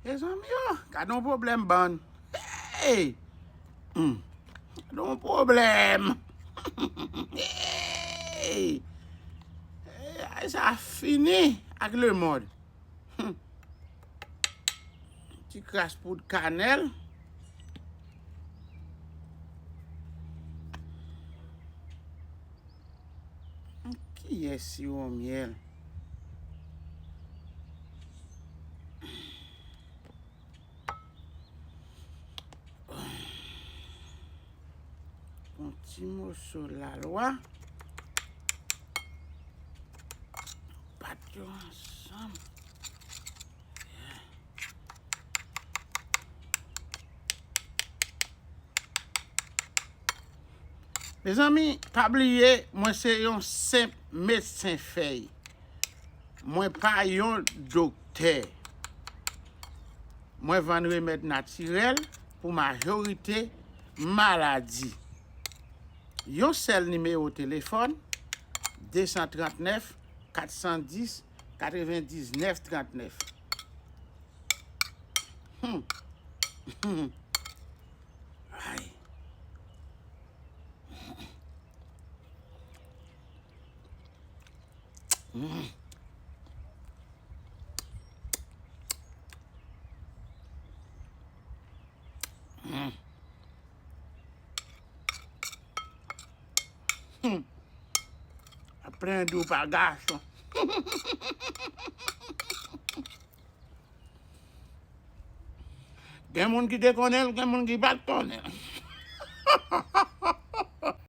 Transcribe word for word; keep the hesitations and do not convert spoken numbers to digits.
Mezanmi, oh, gade yon pwoblèm bann. Hey! Hmm. Gade yon pwoblèm. Hey! Hey, ay, sa fini ak lemonn. Hmm. Ti kras poud kanèl. Kiyès siwo myèl? Yon ti moso lalwa. Bat yo ansanm. Mezanmi, pa bliye, mwen se yon senp medsen fèy. Mwen pa yon doktè. Mwen vann remèd natirèl pou majorite maladi. Yon sèl nimewo telefòn, de san trannèf, kat san dis, katrevendiznèf trannèf. Hmm. Ay. Hmm. Hmm. Hmm. Aprann di w pa gason. Gen moun ki te konnen l, gen moun ki pa t konnen l.